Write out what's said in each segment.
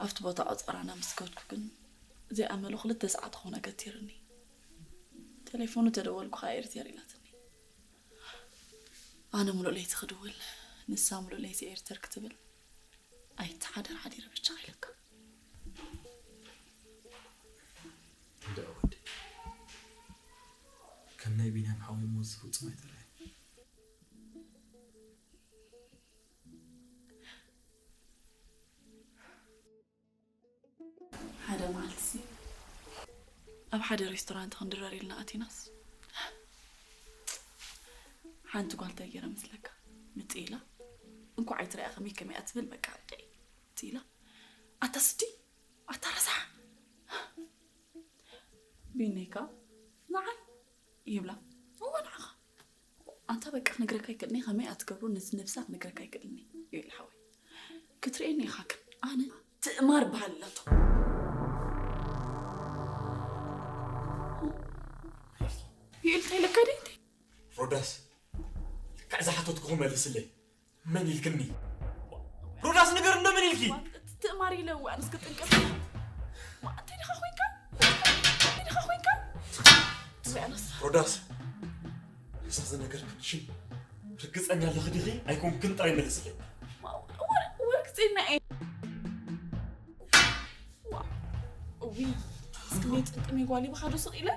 ኣብቲ ቦታ ቆጸራና ምስ ከድኩ ግን ዘይኣመሉ ክልተ ሰዓት ኾነ ገቲርኒ። ቴሌፎኑ ተደወልኩ ኸኣ ኤርቴር ኢላትኒ። ኣነ ሙሉእ ለይቲ ክድውል፣ ንሳ ሙሉእ ለይቲ ኤርተር ክትብል ኣይተሓደር ሓዲረ ብቻ ኢለካ። እንዳ ወዲ ከም ናይ ቢንያም ሓወይ ሞት ዝፍጹም ኣይተራእየን። ሓደ መዓልቲ ኣብ ሓደ ሬስቶራንት ክንድረር ኢልና ኣቲናስ ሓንቲ ጓል እንታይ ገይረ መስለካ ምጽእ ኢላ እንኳዕ ኣይትረኣ ከመይ ከመይ እያ ትብል በቃ ምጽእ ኢላ ኣታ ስዲ ኣታ ረሳሕ ቢነይካ ንዓይ ይብላ እወ ንዓኻ ኣንታ በቃ ክነግረካ ኣይክእልኒ ከመይ ኣትገብሩ ነዚ ነብሳ ክነግረካ ኣይክእልኒ ዮኤል ሓወይ ክትርእየኒ ኢኻ ግን ኣነ ትእማር በሃል ኣለቶ ዮኤል እንታይ ኢለካ ድየ እንዴ ሮዳስ ልክዕ ዝሓተትኩ ክመልስለይ መን ኢልክኒ ሮዳስ ንገር እንዶ መን ኢልኪ ትእማር ኢለ እዋ ኣነስ ክጥንቀፍ እንታይ ዲኻ ኮይንካ እንታይ ዲኻ ኮይንካ ወይ ኣነስ ሮዳስ ንሳ ዝነገርክን ሽም ርግጸኛ ኣለኺ ዲኺ ኣይኮንክን ጥራይ መልስለይ ወርቅ ዜና እየ እዊ እስክመይ ጥንቅመይ ጓል ይብኻዶ ስቕ ኢለ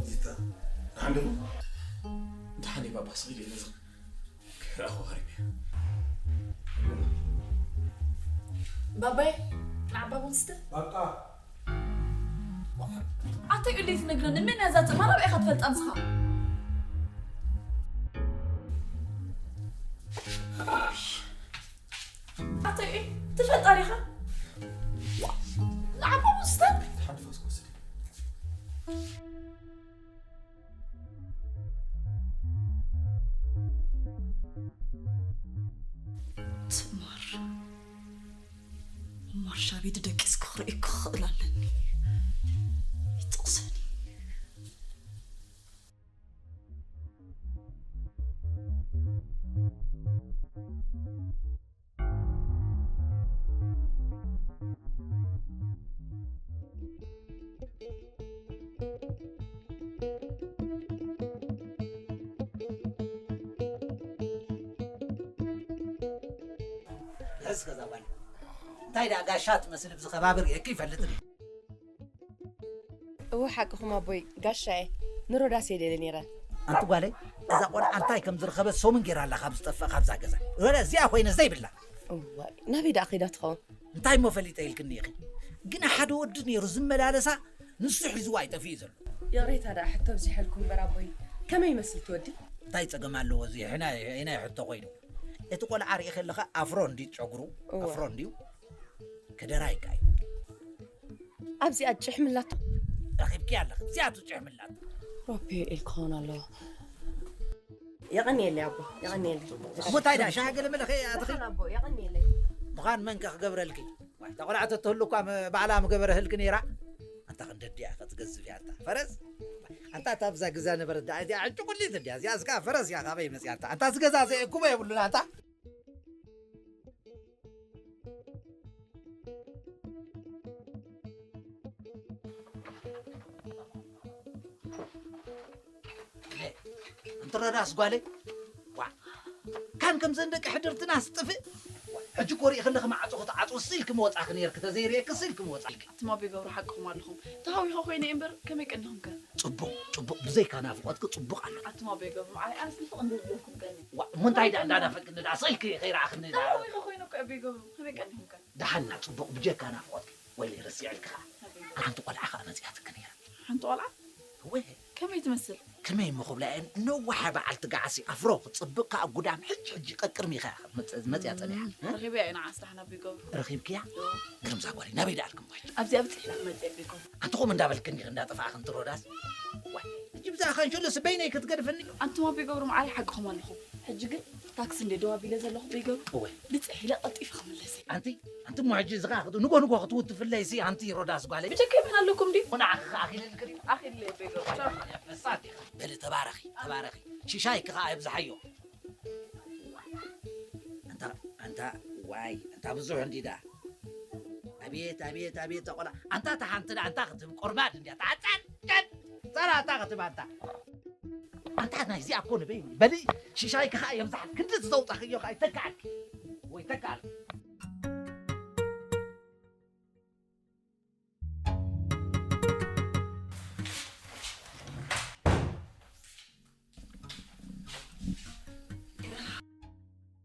ዚታ ንሓንደኹ እንተሓኒ ባባ ስቕ ኢለ ነዚ ክራኹ ሃሪመ ባባይ ንዓባ ቡን ስተ ባባ ኣተይ ኡሌ ትነግረኒ መን እያ እዛ ትእማር ኣበይ ኢኻ ትፈልጣ ንስኻ ኣተይ ትፈልጣ ዲኻ ንዓባ ቡን ስተ ሓንቲ ፋስ ክወስድ ትእማር እሞ ሻቤዲ ደቂስ ክኽርኢ ክኽእል ኣለኒ ይጥቕሰኒ ሕዝ ከዛ ጓል እንታይ ደኣ ጋሻ ትመስል ብዚ ከባቢ ርእየኪ ይፈልጥ እወ ሓቅኹም ኣቦይ ጋሻ እየ ንሮዳስ እየ ደልየ ነይረ ኣንቲ ጓለይ እዛ ቆልዓ እንታይ ከም ዝረኸበት ሰሙን ገይራ ኣላ ካብ ዝጠፍእ ካብዛ ገዛ ወላ እዚኣ ኮይነ ዘይብላ እዋይ ናበይ ደኣ ከይዳ ትኸውን እንታይ እሞ ፈሊጠ ኢልክኒ ኢኺ ግና ሓደ ወዲ ነይሩ ዝመላለሳ ንሱ ሒዝዋ ይጠፍእ እዩ ዘሎ ይቕሬታ ደኣ ሕቶ ኣብዚሐልኩም እምበር ኣቦይ ከመይ ይመስል ትወዲ እንታይ ጸገም ኣለዎ እዚ ሕና ናይ ሕቶ ኮይኑ እቲ ቆልዓ ርኢ ከለኻ ኣፍሮ እንዲ ጨጉሩ ኣፍሮ እንዲዩ ከደራ ይቃዩ ኣብዚኣ ጭሕምላቶ ረኺብኪ ኣለኺ እዚኣ ትጭሕምላቶ ሮፔ ኢል ክኸውን ኣለዎ የቐንየለይ ኣቦ የቐንየለይ እሞ እንታይ ዳ ሻሂ ገለ መለ ከይኣትኺ ኣቦ የቐንየለይ ምዃን መን ከ ክገብረልኪ ዋይ እታ ቆልዓ ተትህሉ እኳ ባዕላ ምገበረህልኪ ነይራ ኣንታ ክንደዲኣ ከትገዝፍ እያ ኣንታ ፈረስ ኣንታ እታ ብዛ ግዛ ነበረት ደኣ እዚኣ ዕንጭቁሊት እንድያ እዚኣ እስካ ፈረስ እያ ካበይ መፅያ ኣንታ ኣንታ ዝገዛዘ እኩቦ የብሉን ኣንታ እንተ ሮዳስ ጓለይ ዋ ካብ ከምዘን ደቂ ሕድርትና ስጥፍእ። ሕጂ እኮ ሪእኺ ኣለኺ፣ ማዕጾ ክትዓጽዊ ስኢልኪ ምወጻእኪ ነይርኪ፣ ተዘይርእየኪ ስኢልኪ ምወጻእኪ። ኣቱም ኣቦይ ገብሩ ሓቅኹም ኣለኹም። ተሃዊኸ ኮይነ እየ እምበር ከመይ ቀኒኹም ከ? ጽቡቕ፣ ጽቡቕ፣ ብዘይካ ናፍቖትኪ ጽቡቕ ኣሎ። ኣቱም ኣቦይ ገብሩ፣ ንዓይ ኣነስ ንፍቕ እንድርድርኩም ቀኒ። ዋ፣ እሞ እንታይ ደኣ እንዳናፈቅኒ ደኣ ስኢልኪ ከይረኣኽኒ ደኣ? ተሃዊኸ ኮይነ እኮ ኣቦይ ገብሩ፣ ከመይ ቀኒኹም ከ? ደሓና ጽቡቕ፣ ብጀካ ናፍቖትኪ። ወይለይ ረሲዐልኪ ኸኣ። ኣበይ? ሓንቲ ቆልዓ ኸኣ መጺኣትኪ ነይራ። ሓንቲ ቆልዓ? እወ። ከመይ ትመስል? ከመይ እሞ ክብላ እየ፣ ነዋሕ በዓልቲ ገዓሲ ኣፍሮ፣ ክትጽብቕ ከኣ ጉዳም ሕጂ ሕጂ ቀቅርሚ ኢኻ መጽ-፣ መጽያ ጸኒሓ። እም፣ እ? ረኺበያ እየ ንዓስ ደሓን ኣቦይ ገብሩ። ረኺብክያ? እወ። ግርም እዛ ጓለይ፣ ናበይ ደኣ ኣልክሞ ሕጂ? ኣብዚኣ ብጽሒላ ክመጽእ ኣቦይ ገብሩ። ኣንትኹም እንዳበልክኒ ኢኺ እንዳጠፋእኽን ትሮዳስ። ዋይ፣ ሕጂ ብዛዕባ ካንሸሎስ በይነይ ክትገድፈኒ? ኣንቱም ኣቦይ ገብሩ መዓረይ ሓቅኹም ኣለኹም። ሕጂ ግን ታክሲ እንደ ደው ኣቢለ ዘለኹ ኣቦይ ገብሩ። እወ። ብጽሕ ኢለ ቀልጢፈ ክምለስ እየ። ኣንቲ፣ ኣንቲ እሞ ሕጂ እዚ ኸኣ ክት-፣ ንጎ ንጎ ክትውትፍለይ ሲ ኣንቲ ሮዳስ ጓለይ። ብጀካ ይበን ኣለኩም ድዩ? ንዓኺ ኸኣ ኣኺለልኪ ድዩ? ኣኺለለይ ኣቦይ ገብሩ። ቻው። በሳት ኢኻ። በሊ ተባረኺ፣ ተባረኺ። ሽሻይኪ ኸኣ የብዝሓዮ። ኣንታ፣ ኣንታ፣ ዋይ፣ ኣንታ ብዙሕ እንዲ ደኣ። ኣቤት፣ ኣቤት፣ ኣቤት፣ እዛ ቆልዓ። ኣንታ እታ ሓንቲ ደኣ፣ ኣንታ ክትህብ ቆርባድ እንድያ፣ ተዓጻጸን። ጸራ፣ ኣንታ ክትህብ፣ ኣንታ። ኣንታ ናይዚኣ እኮ ንበይኒ። በሊ፣ ሽሻይኪ ኸኣ የብዝሓልኪ። ክንዲ ዘውጻኽዮ ኸኣ ይተካኣልኪ። ወይ ተካኣልኪ።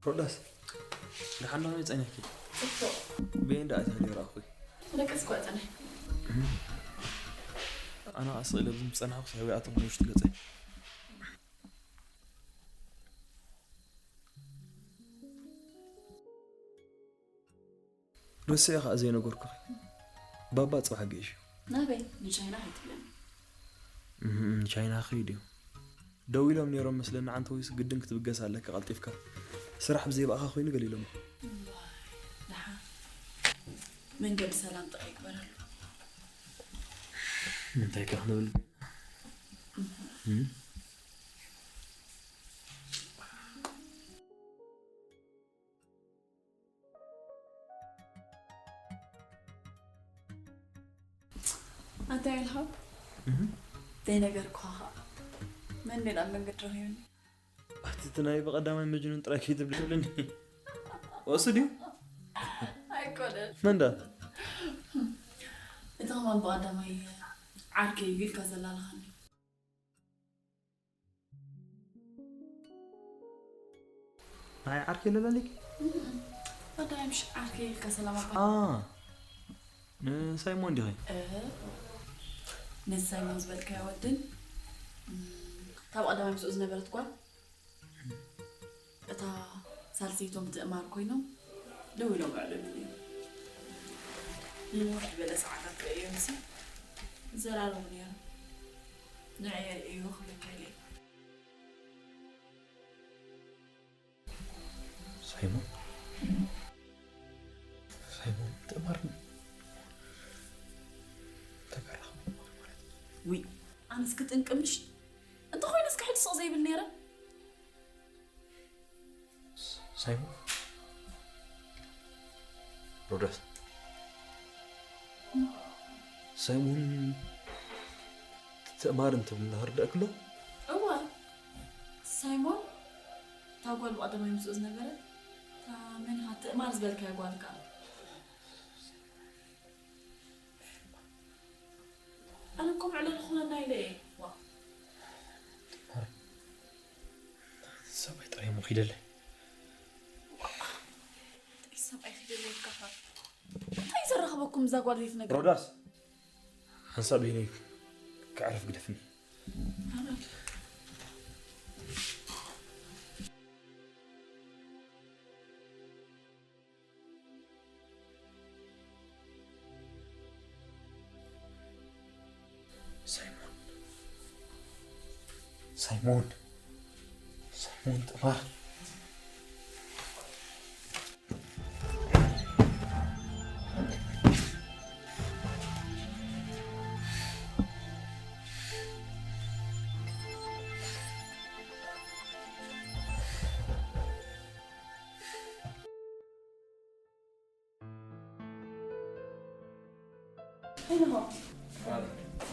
ሮዳስ፣ ደሓን ዶ ጸኒሕኪ? ጽቡቕ። በየን ደኣ ትህሊ ረኣኹ? ደቀስ እኳ ጸኒሕ። ኣነ ኸኣ ስቕ ኢለ ብዙም ዝጸናሕኩ ስሕቢ ኣቶም ንውሽጢ ገጸይ። ረሲዐ ኸኣ ዘይነገርኩኺ። ባባ ጽባሕ ገይሹ። ናበይ? ንቻይና ከይትብለኒ። እህ፣ ንቻይና ክኸይድ እዩ። ደው ኢሎም ነይሮም መስለኒ፣ ዓንተ ወይስ ግድን ክትብገስ ኣለካ ቀልጢፍካ? ስራሕ ብዘይ ብኣኻ ኮይኑ ገሊሎሞ። እዋይ፣ ደሓን። መንገዲ ሰላም ጥራይ ይግበረሉ። እንታይ ከ ክንብል? እህ። እም? ኣንታ ኤልሃብ፣ እህ። ዘይነገርኩኻ ኸኣ መን ደኣ ኣብ መንገዲ ረኺቡኒ? ኣቲ እቲ ናይ ብቐዳማይ መጅኑን ጥራይ ከይትብልኒ። ወሱ ድዩ? ኣይኮነን። መን ደኣ? እቲ ከማን ብቐዳማይ ዓርከይ እዩ ኢልካ ዘላልኻኒ። ናይ ዓርከይ ለለሊክ? እም፣ ወዲ ኣይምሽ ዓርከይ ኢልካ ሰላም ኣባ። ኣ፣ ንሳይሞን ዲኺ? እ፣ ነዚ ሳይሞን ዝበልካዮ ወድን፣ እም፣ ካብ ቀዳማይ ምስኡ ዝነበረት ጓል፣ እታ ሳልሰይቶም ትእማር ኮይኖም ደው ኢሎም ይዕልሉ እዮም። ንንውሕ ዝበለ ሰዓታት ርእዮምሲ ይዘራረቡ ነይሮም። ንዕየ ርእዮ ክብለካ ኢለ እየ። ሳይሞን? ሳይሞን፣ ትእማር ተጋራኺ ማለት እዩ። ውይ፣ ኣነስ ክጥንቅምሽ እንተኾይነ እስከ ሕጂ ስቕ ዘይብል ነይረ። ሳይሞን? ሮዳስ? ሳይሞን ትእማር እንትብል እናተረዳእክሎ? እወ፣ ሳይሞን፣ እታ ጓል ብቐደማይ ምስኡ ዝነበረት፣ እታ መን ኢኻ ትእማር ዝበልካያ ጓል ከኣ። ኣነ እኮ መዕለሊ ክኾነና ኢለ እየ። ዋ። ሰብኣይ ጥራይ እሞ ኪደለይ። ዋ። እንታይ ሰብኣይ ኪደለይ ኢልካ ኸ? እንታይ ዘራኸበኩም እዛ ጓል ዘይትነግር? ሮዳስ፣ ሓንሳብ በይነይ ከዕርፍ ግደፍኒ። ኣራል። ሳይሞን፣ ሳይሞን፣ ሳይሞን፣ ጥማር።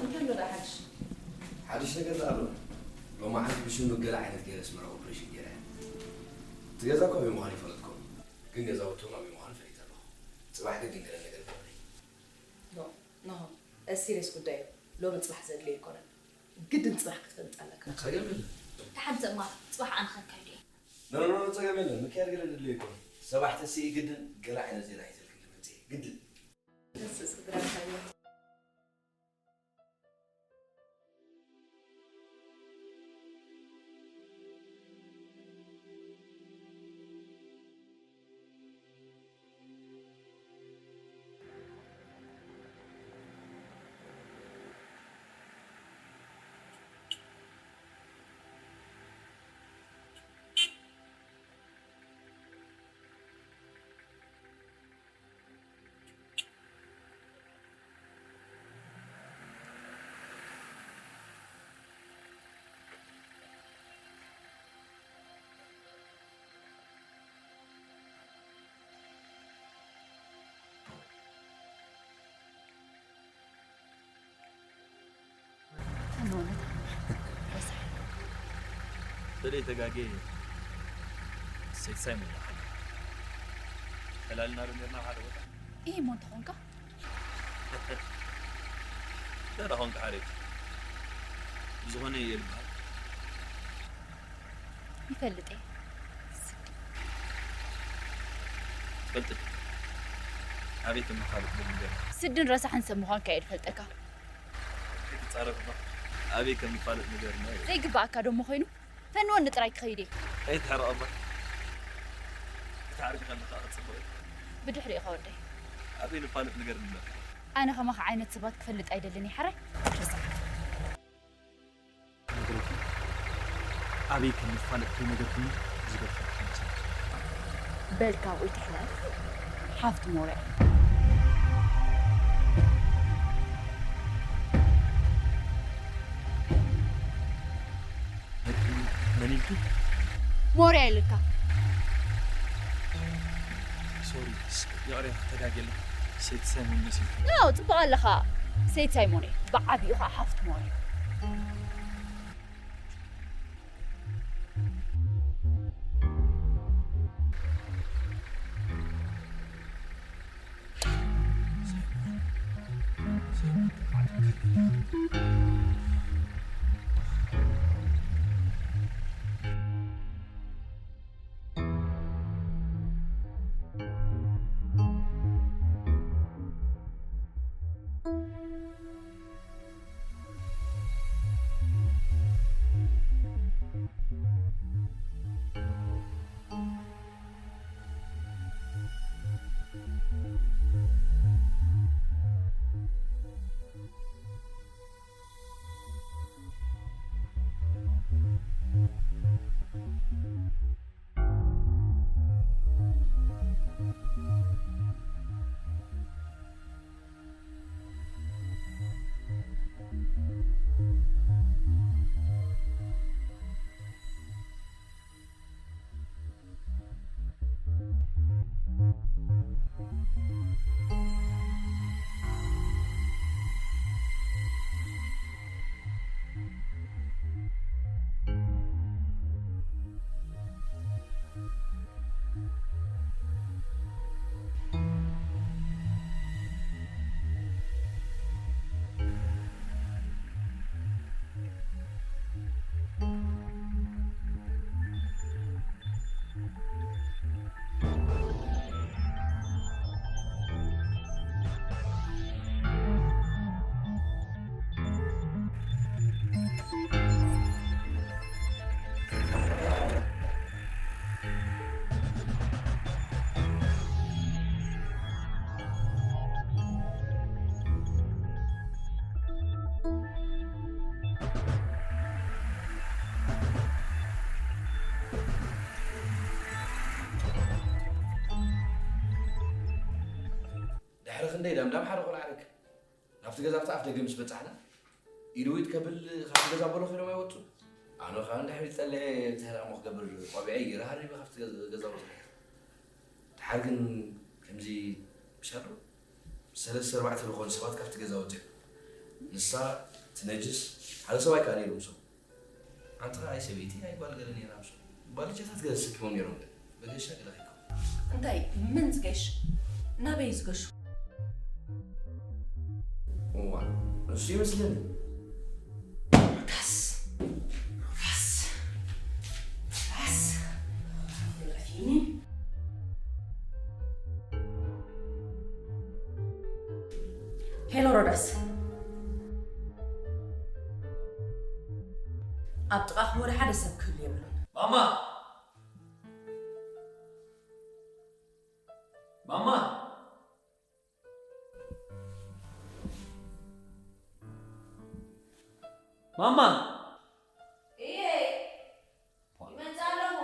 እንታይ ኣሎ ደኣ ሓድሽ? ሓድሽ ነገር ደኣ ኣሎ። ሎማዓንቲ ብሽም ብገለ ዓይነት ገይረ ኣስመራ ኦፕሬሽን ገይረ እየ። እቲ ገዛ እኮ ኣበይ ምዃኑ ይፈለጥኩም፣ ግን ገዛውቶም ኣበይ ምዃኑ ፈሊጠ ኣለኹ። ጽባሕ ግን ድንገለ ነገር ይገብር። ኖ፣ ኖ፣ እዚ ሲሪየስ ጉዳይ እዩ። ሎሚ ጽባሕ ዘድልዮ ኣይኮነን። ግድን ጽባሕ ክትፈልጥ ኣለካ። ጸገም የለን። ተሓንተ እማ፣ ጽባሕ ኣነ ከካይድ እየ። ኖ፣ ኖ፣ ኖ፣ ጸገም የለን። ምክያድ ገለ ዘድልዮ ኣይኮነን። ጽባሕ ተስኢ ግድን ገለ ዓይነት ዜና ሒዘልክኒ መጽእ። ግድን። ደስ ስድራ ካዮ። ተመውነት ረሳሕ። ተለይ ተጋጌ ሴት ሳይመን። ፈላልና ዶ ኔርና ሓደ ቦታ? ይህ ሞን ተኾንካ? ደራ ኾንካ ሓሬት። ብዝኾነ እየ ልበሃል። ይፈልጥ እየ። ስዲ። ትፈልጥ ዶ? ኣበይ ከም ንፋለጥ ብልንገር። ስድን ረሳሕን ሰብ ምዃንካ እየ ዝፈልጠካ። ከይትጻረፍ እባ። ኣበይ ከም ንፋለጥ ንገርና። ዘይግባኣካ ዶ እሞ ኮይኑ? ፈንወኒ ጥራይ ክኸይድ እየ። ከይትሕረቕ እባ። ክትዓርቂ ከለኻ ክትጽብቕ እየ። ብድሕሪኡ ከወደይ። ኣበይ ንፋለጥ ንገርኒ እምበር። ኣነ ከማኻ ዓይነት ሰባት ክፈልጥ ኣይደልን እየ ሓራይ። ረሳሕ። ነግረኪ፣ ኣበይ ከም ንፋለጥ ከይነገርክኒ ዝገድፈኪ ኣይመስለኒ። በል ካብኡ ይትሕለፍ፣ ሓፍቲ ሞርያ። መን ኢልኪ? ሞርያ ኢልካ። ሶሪ፣ ይቕሬታ፣ ተጋግየ ኣለኹ። ሰይቲ ሳይሞን መሲልኪ። ኖ፣ ጽቡቕ ኣለኻ። ሰይቲ ሳይሞን እየ። ብዓቢኡ ኸዓ ሓፍቲ ሞርያ። ድሕሪ ክንደይ ዳምዳም ሓደ ቆልዓ ርክብ። ናብቲ ገዛ ኣብቲ ኣፍ ደገ ምስ በጻሕና፣ ኢድዊት ከብል ካብቲ ገዛ በሎ ኮይኖም ኣይወጹን። ኣነ ኸኣ ንድሕሪት ጸሊዐ እንታይ ደኣ እሞ ክገብር ቆቢዐይ ገይረ ሃሪመ ካብቲ ገዛ፣ ገዛ ወጺኤ። ደሓር ግን ከምዚ ምሻሎ ሰለስተ ኣርባዕተ ዝኾኑ ሰባት ካብቲ ገዛ ወጺኦም። ንሳ፣ እቲ ነጅስ፣ ሓደ ሰብኣይ ከኣ ነይሩ ምስኦም። ኣንቲ ኸኣ ኣይ ሰበይቲ ኣይ ጓል ገለ ነይራ ምስኦም። ባልጃታት ገለ ተሰኪሞም ነይሮም። በገሻ ገለ ኸይከውን። እንታይ? መን ዝገሽ? ናበይ ዝገሹ? እዋ፣ እሱ ይመስለኒ። ሮዳስ፣ ሮዳስ፣ ሮዳስ፣ ረፊኒ። ሄሎ ሮዳስ፣ ኣብ ጥቓኹም ወላ ሓደ ሰብ ክህሉ የብሉን። ማማ! ማማ! ማማ! እየ፣ ይመጽእ ኣለኹ።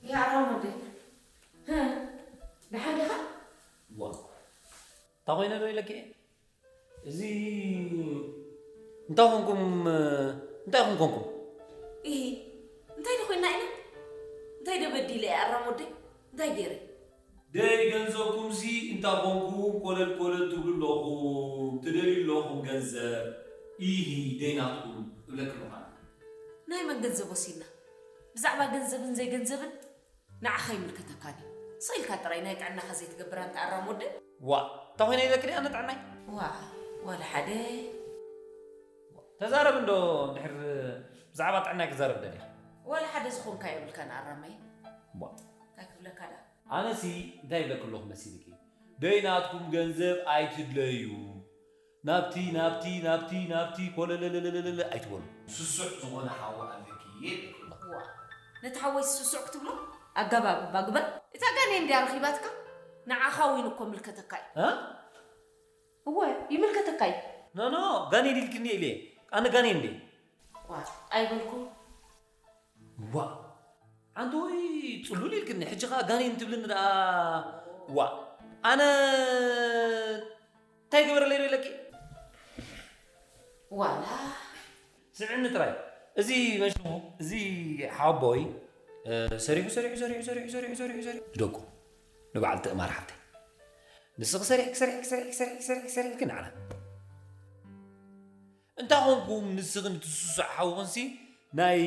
ይሃራም ወደይ። ህ፣ ደሓን ዲኻ? ዋ፣ እንታይ ኮይነ ዶ ኢለኪ? እዚ እንታይ ኮንኩም? እንታይ ኮንኩም? ኢሂ፣ እንታይ ዶ ኮይና ኢና? እንታይ ዶ በዲለ እየ ኣራም ወደይ? እንታይ ገይረ? ደይ ገንዘብኩም ሲ እንታይ ኮንኩም ኮለል ኮለል ትብሉ ኣለኹም፣ ትደልዩ ኣለኹም ገንዘብ። ኢሂ፣ ደይ ናትኩም እብለኪ ኣለኹ ኣነ። ናይ መን ገንዘብ ወሲድና? ብዛዕባ ገንዘብን ዘይገንዘብን ንዓኻ ይምልከተካን እዩ። ስቕ ኢልካ ጥራይ ናይ ጥዕናኻ ዘይትገብር ኣንታ ኣራም ወደይ። ዋ፣ እንታይ ኮይነ ኢለኪ ድኣ ንጥዕናይ? ዋ፣ ዋላ ሓደ። ተዛረብ እንዶ እንድሕር ብዛዕባ ጥዕናይ ክዛረብ ደልያ። ዋላ ሓደ ዝኾንካ የብልካን ኣራመይ። ዋ። እንታይ ክብለካ ደኣ? ኣነሲ እንታይ ይብለኪ ኣለኹ መሲልኪ? ደይ ናትኩም ገንዘብ ኣይትድለዩ። ናብቲ፣ ናብቲ፣ ናብቲ፣ ናብቲ፣ ኮለለለለለለ ኣይትበሉ። ስሱዕ ዝኾነ ሓዊ ኣለኪ እየ እብለኪ ኣለኹ። ዋ፣ ነቲ ሓወይ ስሱዕ ክትብሎ? ኣገባብ እባ ግበር። እታ ጋኔን እንድያ ረኺባትካ? ንዓኻ እውን እኮ ምልከተካ እዩ። እ? እወ፣ ይምልከተካ እዩ። ኖ፣ ኖ፣ ጋኔን ኢልክኒ ኢለ። ኣነ ጋኔን እንዴ? ዋ፣ ኣይበልኩ። ዋ፣ ኣንቲ ወይ ጽሉል ኢልክኒ፣ ሕጂ ኸኣ ጋኔን ትብልኒ ደኣ። ዋ፣ ኣነ እንታይ ገበረለይ ዶ ኢለኪ? ዋላ። ስምዕኒ ጥራይ፣ እዚ መሽሙ፣ እዚ ሓቦይ፣ እ፣ ሰሪሑ፣ ሰሪሑ፣ ሰሪሑ፣ ሰሪሑ፣ ሰሪሑ፣ ሰሪሑ፣ ሰሪሑ፣ ንደቁ፣ ንበዓል ትእማር ሓፍተይ። ንስኺ ሰሪሕኪ፣ ሰሪሕኪ፣ ሰሪሕኪ፣ ሰሪሕኪ፣ ሰሪሕኪ፣ ሰሪሕኪ ንዓና። እንታይ ኾንኩም ንስኽን እቲ ስሱዕ ሓውኽንሲ ናይ፣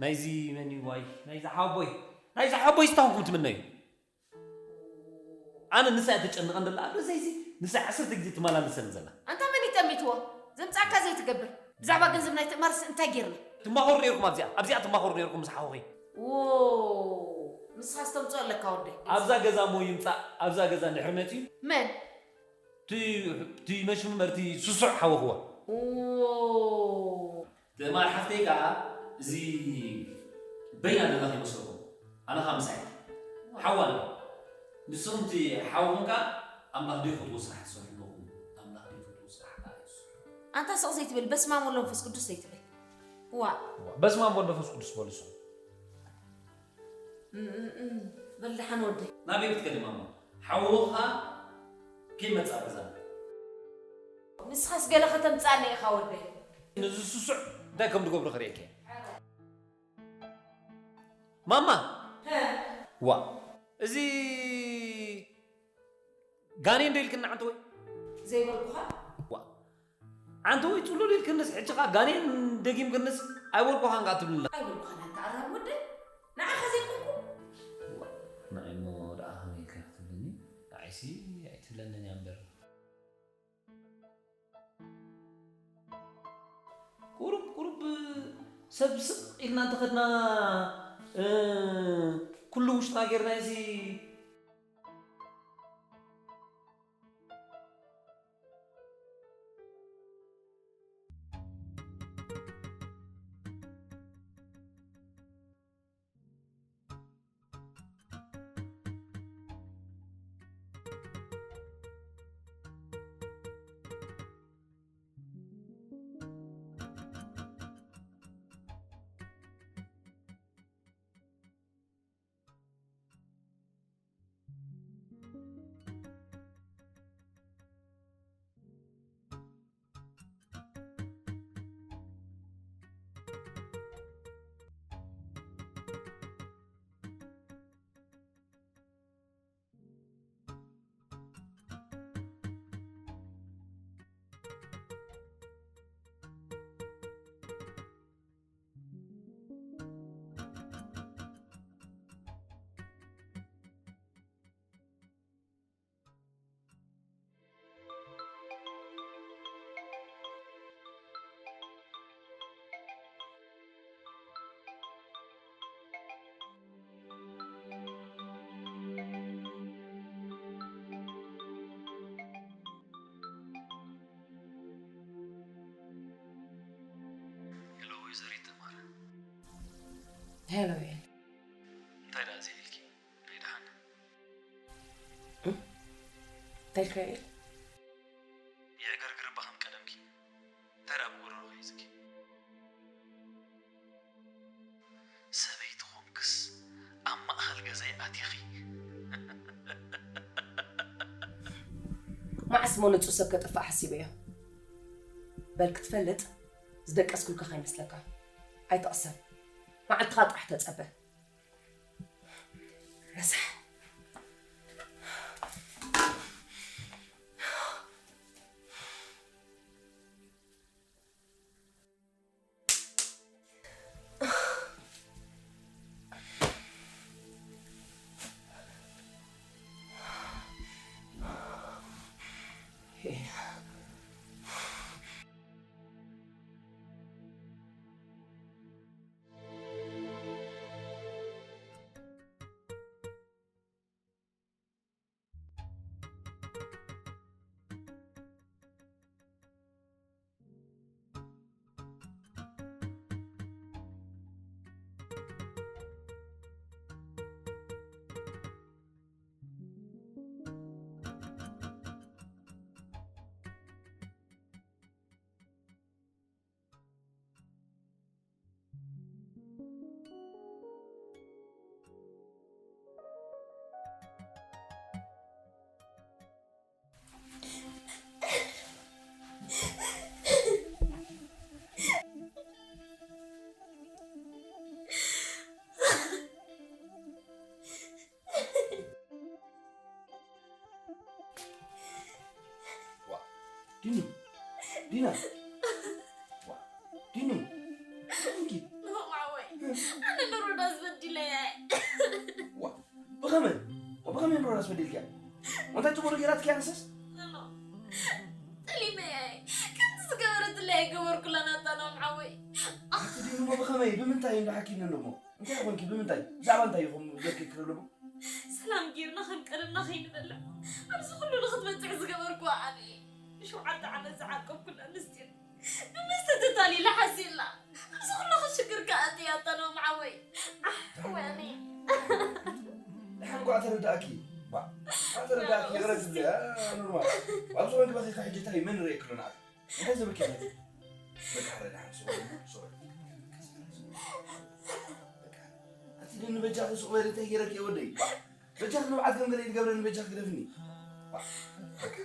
ናይዚ መን እዩ ዋይ? ናይዚ ሓወቦይ፣ ናይዚ ሓወቦይ እንታይ ኾንኩም ትምነዩ? ኣነ ንሳ እያ ተጨንቐን ዘላ። ኣብ ርእሰይሲ ንሳ ዓሰርተ ግዜ ትመላለሰኒ ዘላ። ኣንታ መን እዩ ጠሚትዎ? ዘምጻእካ ዘይትገብር። ብዛዕባ ገንዘብ ናይ ትእማርስ እንታይ ጌርና? ትማኸሩ ነይርኩም ኣብዚኣ፣ ኣብዚኣ ትማኸሩ ነይርኩም ምስ ሓውኺ። ዎ፣ ንስኻ ዝተምጽኦ ኣለካ ወደይ። ኣብዛ ገዛ እሞ ይምጻእ፣ ኣብዛ ገዛ እንድሕር መጺኡ። መን? እቲ፣ እቲ መሽመርቲ ስሱዕ ሓወኽዋ። ዎ። ትእማር ሓፍተይ ከኣ እዚ በይና ደላ ይመስለኩም። ኣነ ከኣ ምሳይ ሓዋ ኣለኹ። ንስኹም እቲ ሓውኹም ከኣ ኣምላኽ ዘይፈትዎ ስራሕ ትሰርሑ ኣለኹም። ኣምላኽ ዘይፈትዎ ስራሕ ከኣ ኣይትሰርሑ። ኣንታ ስቕ ዘይትብል፣ በስመ ኣብ ወወልድ ወመንፈስ ቅዱስ ዘይትብል። ዋ። በስመ ኣብ ወወልድ ወመንፈስ ቅዱስ በሉ ንስኹም። እም፣ እም፣ እም። በል ደሓን ወደይ። ናበይ ክትከዲ ማማ? ሓውኻ ከይመጽእ ኣብ ገዛና። ንስኻስ ገለ ከተምጽኣኒ ኢኻ ወደይ። ነዚ ስሱዕ እንታይ ከም ዝገብሮ ክርእየኪ እየ። ማማ! ሀ። ዋ፣ እዚ ጋኔን ዶ ኢልክኒ ዓንተወይ? ዘይበልኩኻ? ዋ። ዓንተወይ ጽሉል ኢልክንስ፣ ሕጂ ኸኣ ጋኔን ደጊምክንስ ኣይበልኩኻን ከኣ ትብልና። ኣይበልኩኻን ኣንታ ኣራም ወደይ። ንዓኻ ዘይኮንኩ። ዋ፣ ንዓይ እሞ ደኣ ከመይ ኢልካ ክትብልኒ? ንዓይሲ ኣይትብለንን እያ እምበር። ቁሩብ፣ ቁሩብ ሰብ ስቕ ኢልና እንተኸድና፣ እ፣ ኩሉ ውሽጥና ጌርና እዚ ሄሎ ዮኤል። እንታይ ደኣ ዘይልኪ? ናይ ደሓን እንታይ ኢልካ ዮኤል? የዕገርግር እባ ከም ቀደምኪ። እንታይ ደኣ ብጎረሮ ሒዝኪ? ሰበይቲ ኾንክስ ኣብ ማእኸል ገዛይ ኣቲኺ። መዓስ እሞ ንጹህ ሰብ ከጥፍእ ሓሲበዮ? በል ክትፈልጥ ዝደቀስኩልካ ከይመስለካ። ኣይትቕሰን። መዓልትኻ ጥራሕ ተጸበ። ረሳሕ። ዋ፣ ዲኑ፣ ዲና። ዋ፣ ዲኑ፣ እንኪ። ማወይ፣ ኣነ ንሮዳስ በዲለያ። ዋ፣ ብኸመይ? ዋ፣ ብኸመይ ንሮዳስ በዲልክያ? ወንታይ ጽቡቕ ገይራትክያ ንስስ? ኖ፣ ጠሊመያ። ከምቲ ዝገበረትለይ ኣይገበርኩላን ኣታ ናም ዓወይ። ኣቲ ዲኑ፣ እሞ ብኸመይ? ብምንታይ እንዶ ሓኪኒ እንዶ እሞ? እንታይ ኾንኪ? ብምንታይ? ብዛዕባ እንታይ ኢኹም ዘኪርክሪ ኣለኹም? ሰላም ጌርና ከም ቀደምና ከይንበልዕ። ኣብዚ ኩሉ ንኽትበጽሕ ዝገበርኩዋ ኣነ እየ። ንሸውዓተ ዓመት ዝዓቀብኩላ ምስጢር ብመስተ ተታሊላ ሓሲላ። ኣብዚ ኩሉ ሽግር ከኣ ኣጥያታ ነው መዓወይ። ኣሕ፣ ወኒ። ድሓን እኳ ተረዳእኪ። ባ፣ ተረዳእኪ፣ ይቕረ ትብሊ። አ፣ ኖርማል። ኣብዚ ኮንኪ በኺ ሕጂ እንታይ መን ርኤ ክሎ ንዓኺ? እንታይ ዘበኪ? በቃ፣ ሕረ ደሓን፣ ስቕ በል፣ ስቕ በል። በቃ፣ ኣቲ ግን በጃኺ ስቕ በል፣ እንታይ ገይረኪ ወደይ? በጃኺ ንብዓት ከም ገለ ይትገብረኒ፣ በጃኺ ግደፍኒ። በቃ።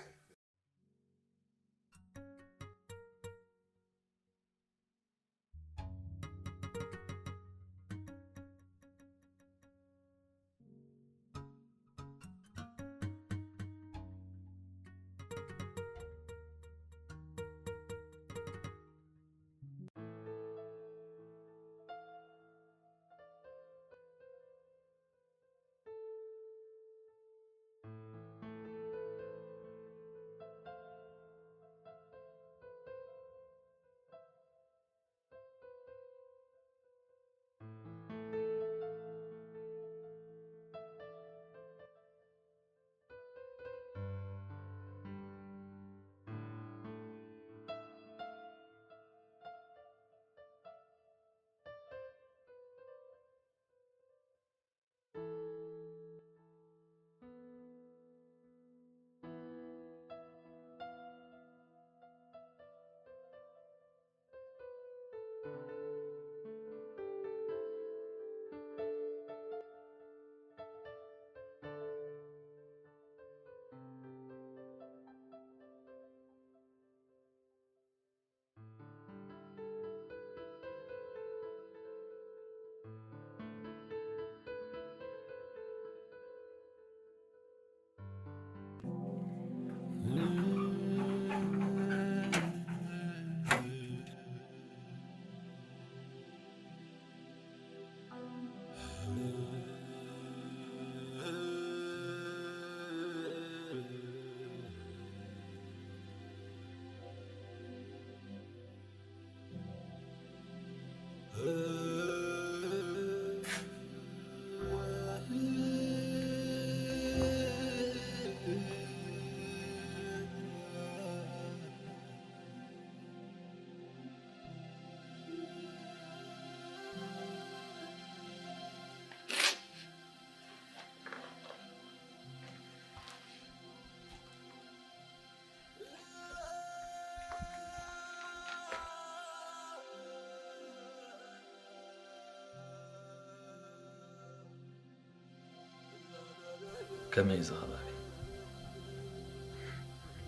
ከመይ እዚ ከባቢ?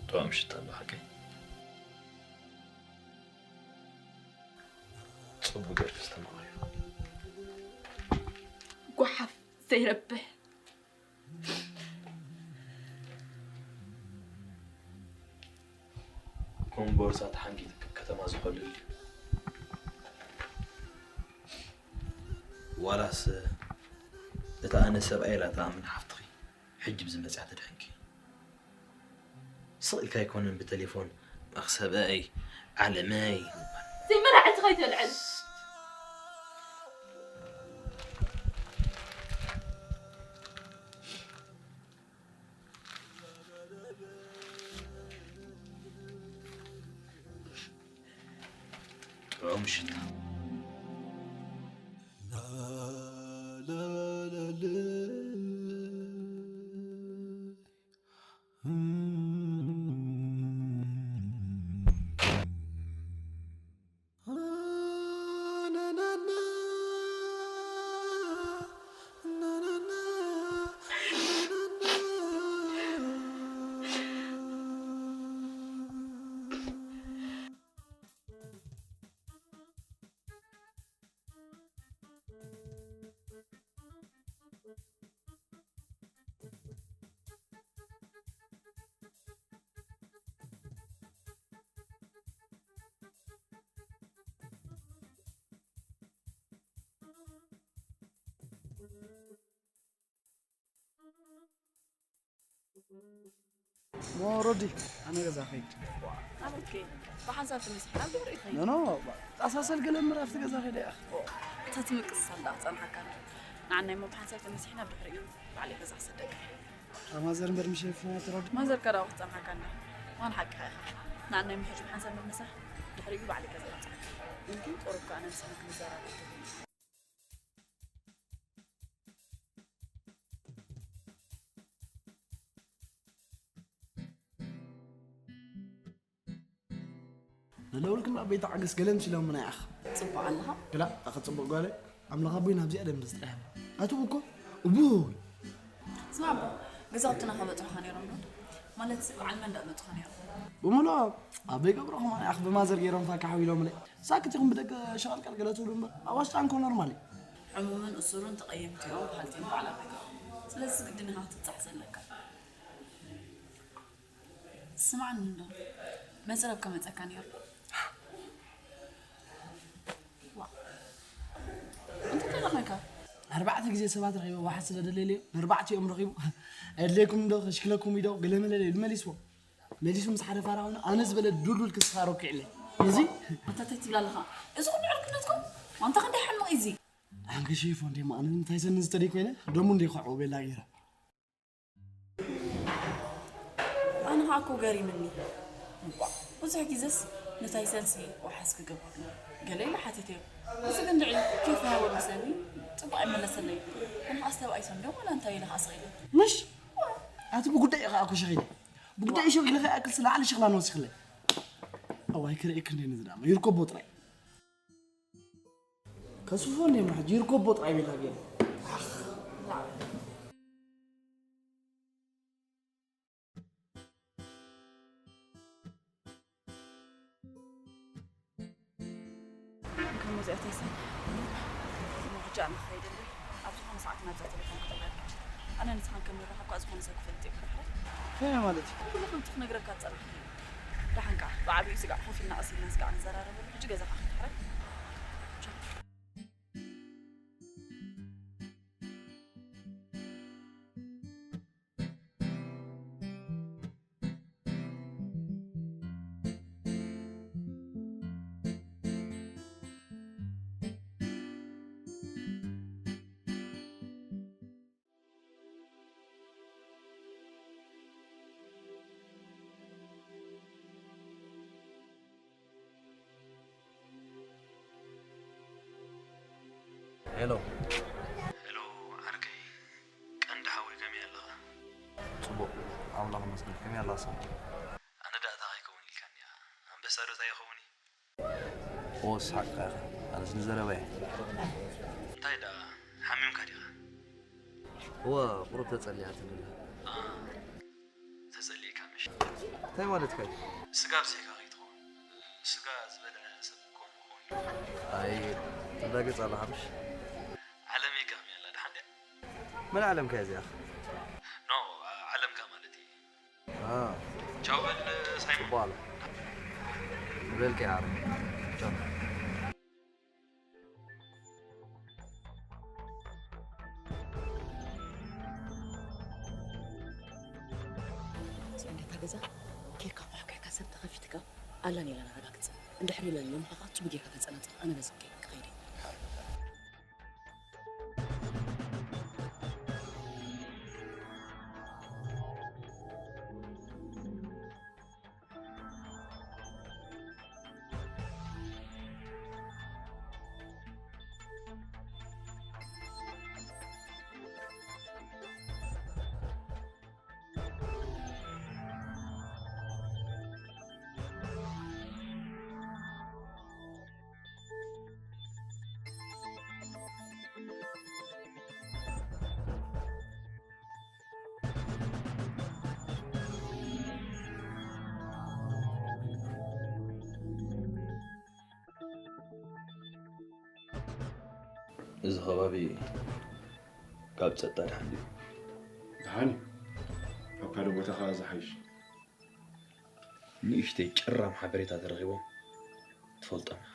ጥዑም ሽታ ኣሎ ሓቀይ? ጽቡቕ ጌርካ ዝተማቐዮ። ጓሓፍ ዘይረብሕ። ከም ቦርሳ ተሓንጊጥኪ ከተማ ዝኸልል ድዩ? ዋላስ እታ ኣነ ሰብኣይ ኢላ ትኣምን ሓፍትኺ ሕጂ ብዝመጽኣ ተድሕንኪ? ስቕ ኢልካ ኣይኮነን ብቴሌፎን መኽሰበይ፣ ዓለመይ ምባል። ዘይመራዕቲ ከይተልዕል። ጥዑም ሽታ። ሞ ሮዲ፣ ኣነ ገዛ ኸይድ። ኣበይ ከይድ? ብሓንሳብ ተመሲሕና ኣብ ድሕሪኡ ኸይድ። ኖ፣ ኖ፣ ጣሳሰል ገለ እምበር ኣብቲ ገዛ ኸይደ እያ። እታ ትምቅስ ኣላ ክጸንሓካ። ንዓናይ ሞ ብሓንሳብ ተመሲሕና ኣብ ድሕሪኡ ባዕለይ ገዛ ክሰደካ። እታ ማዘር እምበር ምሽ የፍናት ሮዲ። ማዘር ከዳው ክጸንሓካ እንዳ። ዋን ሓቅኻ ኢኻ። ንዓናይ ሞ ሕጂ ብሓንሳብ መመሳሕ ድሕሪኡ ባዕለይ ገዛ ክጸንሓካ። ግን ቁሩብ ከኣ ኣነ ምሳና ክንዘራረብ። ንለውልክና ቤት ዓገስ ገለ ምስ ኢሎምና ይኣኽ። ጽቡቕ ኣለኻ? ግላ፣ ኣኸ ጽቡቕ ጓለ፣ ኣምላኽ ኣቦይ ናብዚኣ ደንበስ ጥራሕ። ኣቱ እኮ፣ እቡይ! ስማ ኣቦ፣ ገዛውትና ከመጽኡኻ ነይሮም ዶ? ማለት፣ በዓል መን ደኣ መጽኡኻ ነይሮም? ብምሉኡ፣ ኣበይ ገብሮ ከማን ይኣኽ ብማዘር ገይሮም ፋካ ሓዊሎምለይ። ሳክት ኢኹም ብደገ ሸቐልቀል ገለ ትብሉ እምበር፣ ኣብ ዋሽጣ እንኮ ኖርማል እዩ። ሕሙምን እሱርን ተቐየምቲ እዮም፣ በሃልቲ እዮም በዓል ኣበይ ገብሮ። ስለዚ ግድን ኢኻ ክትብጻሕ ዘለካ። ስማዕኒ እንዶ፣ መጽረብ ከመጸካ ነይሩ። ዋ። እንታይ ተለኸካ? ኣርባዕተ ግዜ ሰባት ረኺቡ ዋሕስ ስለ ደለየለዮ፣ ንኣርባዕቲኦም ረኺቡ፣ "ኣየድለየኩም እንዶ፣ ከሽክለኩም ኢዶ፣ ገለመለ" ኢሉ መሊስዎ። መሊሱ ምስ ሓደ ፋራ ኮይኑ፣ ኣነ ዝበለ ዱልዱል ክስኻ ረኪዕለይ። እዚ ኣታ እንታይ ትብል ኣለኻ? እዚ ኩሉ ዕርክነትኩም? ዋንታ ክንደይ ሓምቕ እዩ እዚ? ኣንከ ሸይፎ እንዴ፣ ማእነ እንታይ ሰኒ ዝተደይ ኮይነ፣ ደሙ እንዴ ኸዕቦ ቤላ ገይረ። ኣነ ኸኣ እኮ ገሪምኒ። እኳ ብዙሕ ግዜስ ንታይ ሰንሲ ዋሕስ ክገብረሉ ገለ ኢለ ሓቲተዮ። እዚ ግን ድዒ ኬፍ ሃወ መስለኒ ጽቡቕ ኣይመለሰለይ። ኣነ ኸኣ ዝተባኢሶ እንዶ ዋላ እንታይ ኢለ ኸኣ ስቕ ኢለ። ምሽ? ኣቲ ብጉዳይ ኢኻ እኮ ሸኺለ። ብጉዳይ ሸኺለ ኸኣ ክልስ ላዕሊ ሸኽላ ንወስኽለ። ኣዋይ ክርእየክ እንደ ንዝዳማ ይርከቦ ጥራይ። ከስፎ እንደ ምሓጅ ይርከቦ ጥራይ ቤላ ገይረ። ከምኡ እዚኣ ተይሰን። እሞ ሕጂ ኣነ ክኸይድ ኣለይ። ኣብ ዝኾነ ሰዓት ናብዛ ቴሌፎን ክጥርየካ። ኣነ ንስኻን ከምንራኸብ እኳ ዝኾነ ሰብ ክፈልጥ እየ ክድሕረ። ከመይ ማለት እዩ? ኩሉ ከምቲ ክነግረካ ዝጸናሕኩ እዩ። ደሓን ከኣ ብዓቢኡ ስጋዕ ኮፍ ኢልና ቀስ ኢልና ስጋዕ ንዘራረበሉ። ሕጂ ገዛኻ ክድሕረ። ቻው። ሄሎ። ሄሎ ዓርከይ፣ ቀንዲ ሓወይ ከመይ ኣለኻ? ጽቡቕ፣ ኣምላኽ ይመስገን። ከመይ ኣላ ሰብ? ኣነ ደኣ እንታይ ከይከውን ኢልካኒ ኢኻ? ኣንበሳ ዶ እንታይ ይኸውን እዩ? ኦስ ሓቅኻ ኢኻ። ኣነስ ንዘረባይ። እንታይ ደኣ ሓሚምካ ዲኻ? እወ፣ ቁሩብ ተጸሊኣትኒ ኣላ። እንታይ ማለትካ እዩ? ስጋ ኣብዚሕካ ከይትኸውን። ስጋ ዝበልዐ ሰብ እኮ ምኾን እዩ። ኣይ፣ ትላገጽ ኣላ ሓብሽ። ዓለመይ ከ ከመይ ኣላ? ደሓን ድያ? መን ዓለምካ እያ እዚኣ? ኖ፣ ዓለምካ ማለት እዩ። ቻው በል ሳይሞን። ጽቡቕ ኣሎ። ንበልካ ይዓረ። ቻው። እዚኣ እንዴት ገዛ ኬካ ኳሕኳሕካ ሰብ ተኸፊትካ ኣላን ኢላን ኣረጋግጽ። እንድሕር ኢላን ሎም ኻኻ ጽቡ ጌርካ ከጸናጽል ኣነ በዚ ከይድ ክኸይድ እየ። እዚ ከባቢ ካብ ጸጥታ ደሓን ድዩ? ደሓን እዩ። ካብ ካልእ ቦታ ከኣ ዝሓይሽ። ንእሽተይ ጭራም ሓበሬታ ተረኺቦም ትፈልጦም ኢኻ።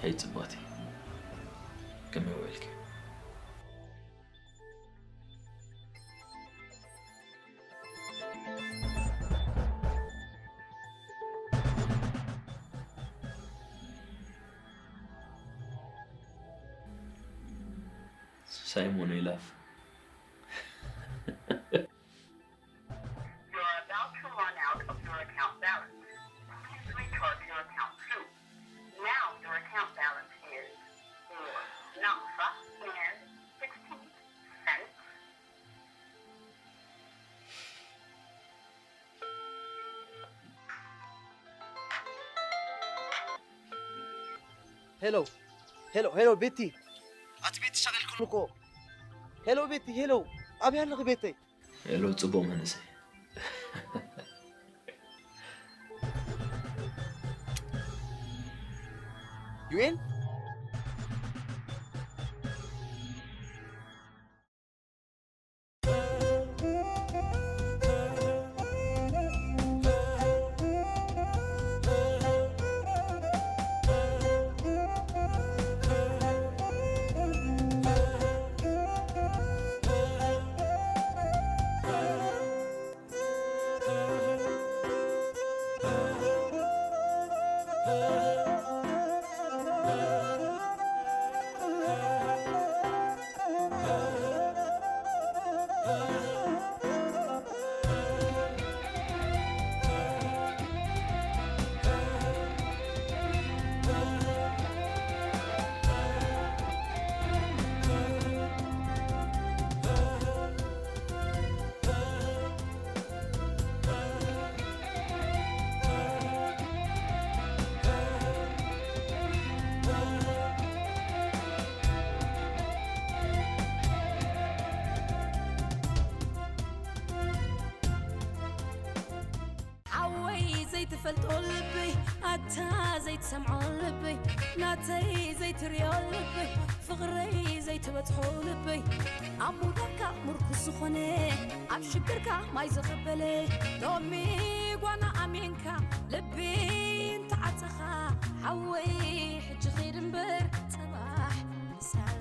ሄይ ጽብቕቲ፣ ከመይ ውዒልኪ? ሳይሞን ይላፍ። You're about to run out of your account balance. Please recharge your account soon. Now your account balance is four ناقصة اثنين وستين سنت. ሄሎ ሄሎ ሄሎ ቤቲ ኣቲ ቤቲ ሻቂልኩም እኮ ሄሎ ቤቲ ሄሎ ኣበይ ኣለኺ ቤተይ ሄሎ ጽቡቕ መንእሰይ ዩኤል ሓወይ ዘይትፈልጦ ልበይ ኣታ ዘይትሰምዖ ልበይ ናተይ ዘይትሪኦ ልበይ ፍቕረይ ዘይትበጽሖ ልበይ ኣብ ሙዳካ ምርኩስ ዝኾነ ኣብ ሽግርካ ማይ ዘቐበለ ሎሚ ጓና ኣሜንካ ልቢ እንተዓጸኻ ሓወይ ሕጂ ኺድ እምበር ጽባሕ ምሳና